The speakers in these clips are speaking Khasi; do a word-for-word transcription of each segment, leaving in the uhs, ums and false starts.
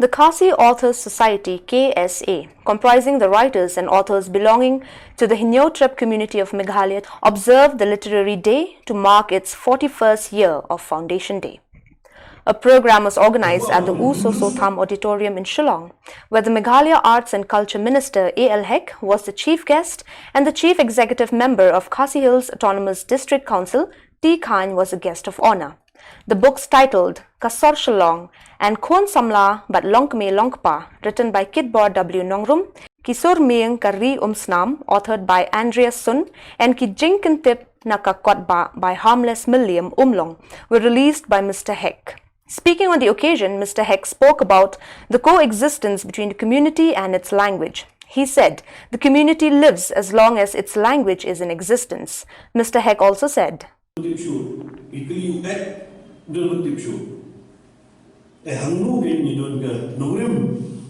The Khasi Authors Society, K S A, comprising the writers and authors belonging to the Hynñiewtrep community of Meghalaya, observed the Literary Day to mark its forty-first year of Foundation Day. A program was organized at the U Soso Tham Auditorium in Shillong, where the Meghalaya Arts and Culture Minister A L Hek was the chief guest and the Chief Executive Member of Khasi Hills Autonomous District Council, T Khan, was a guest of honor. The books titled Ka Sor Shillong and Khun Samla Bad Longkmie Longkpa, written by Kitbor W Nongrum, Ki Sur Mieng ka Ri Umsnam, authored by Andreas Sun, and Ki Jingkyntip na ka Kotbah by Harmless Milliam Umlong, were released by Mister Hek. Speaking on the occasion, Mister Hek spoke about the coexistence between the community and its language. He said, "The community lives as long as its language is in existence." Mister Hek also said, Tip shuh, i kli u ek, dang tip shuh. Eh, hangno kein ngi don ka nongrim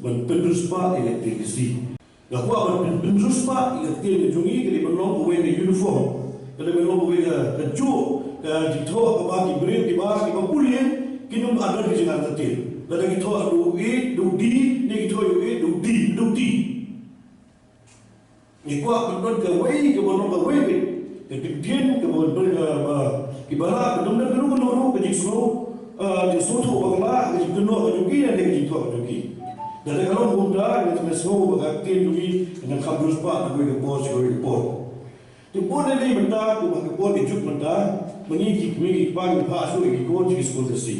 ban pynriewspah ïa ka ktien Khasi. Nga kwah ban pyn-, pynriewspah ïa ka ktien ka jong ngi, ka dei ban long kawei ka uniform, ka dei ban long kawei ka, ka juh, ka jingthoh kaba ki briew kiba, kiba pule kin ym don ka jingartatien. Lada ki thoh da u e, da u di, ne ki thoh da u e, da u di, da u di. Ngi kwah ban don kawei, kaba long kawei beit. Ka ktien kaba don, kaba, kiba lah ban don kano kano ka jingsngew, ah, jingsngewthuh bakla, ka jingkynnoh ka jong ki, ne ka jingthoh ka jong ki. Lada ka long kumta, ngi sngew ba ka ktien jong ngi kan kham riewspah na kawei ka por sha kawei ka por. Te bun na ne mynta, kumba ka por ka juk mynta, ma ngi ki kmie ki kpa ngi phah shuh ïa ki khun sha ki skul Khasi.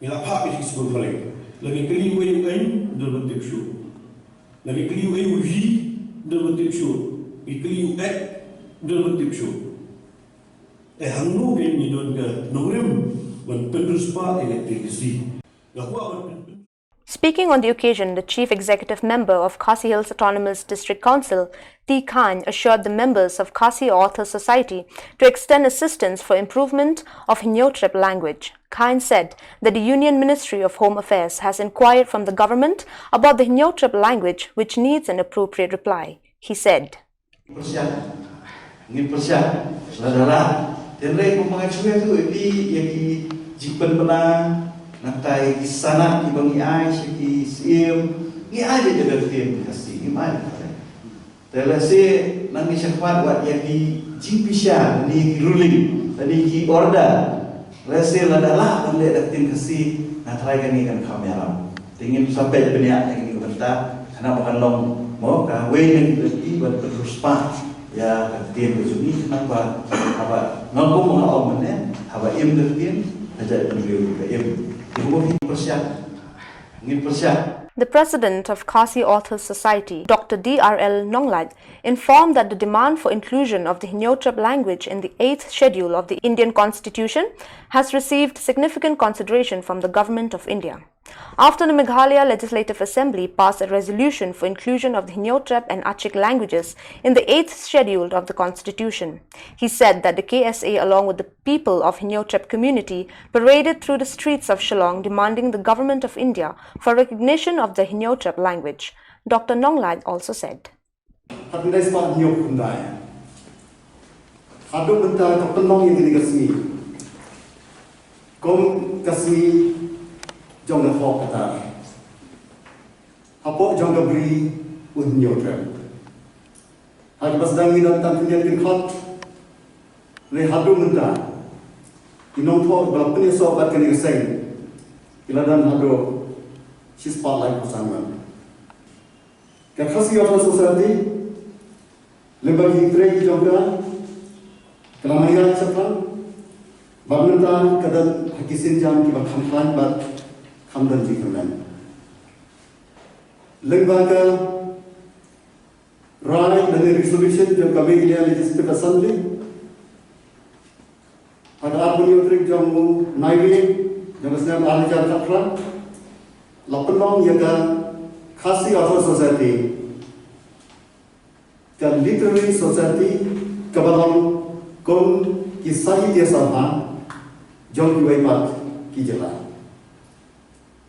Ngi la phah ki sha ki skul Khasi. La ngi kylli uei u ei, dang tip shuh. La ngi kylli uei u hi, dang tip shuh. Ngi kylli u ek, dang tip shuh. Eh, hangno kein ngi don ka nongrim ban pynriewspah ïa ka ktien Khasi. Nga kwah ban pyn- Speaking on the occasion, the Chief Executive Member of Khasi Hills Autonomous District Council, T Khan, assured the members of Khasi Authors Society to extend assistance for improvement of Hynñiewtrep language. Khan said that the Union Ministry of Home Affairs has inquired from the government about the Hynñiewtrep language, which needs an appropriate reply. He said, Pyrshah. Ngin pyrshah. Lada lah. Hynrei kumba nga shu ïathuh ïa phi, ïa ki jingpynbna, nangta ïa ki sanad kiba ngi ai sha ki syiem, ngi ai ïa ka ktien Khasi, ngim ai ïa ka. Te lehse nang ngi sngewbha wat ïa ki jingpyrshah, lane ki ruling, lane ki order. Lehse lada lah ban leh da ka ktien Khasi, nga tharai kane kan kham ïarap. Te ngin sa peit bniah ïa kane ka bynta, khnang ba kan long mo kawei na ki lynti ban pynriewspah ïa ka ktien ka jong ngi, khnang ba haba nga kum nga ong mynne, haba im ka ktien, ka jaitbynriew ka im. Te kumba phi pyrshah, ngin pyrshah. The president of Khasi Authors Society, Doctor D R L Nonglait, informed that the demand for inclusion of the Hynñiewtrep language in the eighth Schedule of the Indian Constitution has received significant consideration from the Government of India. After the Meghalaya Legislative Assembly passed a resolution for inclusion of the Hynñiewtrep and Achik languages in the eighth Schedule of the Constitution, he said that the K S A, along with the people of Hynñiewtrep community, paraded through the streets of Shillong demanding the Government of India for recognition of the Hynñiewtrep language. Doctor Nonglait also said, Khatnai spah hynñiew khyndai. Haduh mynta ka pynlong ïa kane ka sngi kum ka sngi jong ka hok ka tar hapoh jong ka bri u Hynñiewtrep. Ha kaba sdang ngi don tang khyndiat kynkhot, hynrei haduh mynta ki nongthoh ba la pynïasoh bad kane ka seng ki la don haduh shispah laiphew san ngut. Ka Khasi Authors Society, lyngba ki trei ki jong ka, ka la maya shaphang, bad mynta ka don ha ki sienjam kiba kham khlaiñ bad kham don jingkyrmen. Lyngba ka rai lane resolution jong ka Meghalaya Legislative Assembly, ha ka arphew hynñiew tarik jong u Naiwieng jong ka snem ar hajar khatphra, la pynlong ïa ka Khasi Author Society ka literary society kaba long kum ki sahitya sabha jong kiwei pat ki jylla.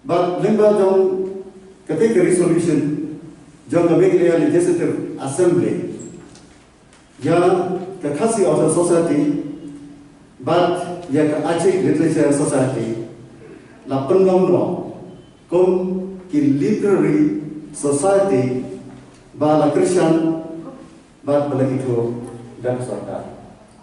Bad lyngba jong kata ka resolution jong ka Meghalaya Legislative Assembly, ïa ka Khasi Author Society bad ïa ka Achik Literature Society la pynlong noh kum ki literary society ba la kyrshan bad ba la ithuh da ka sorkar.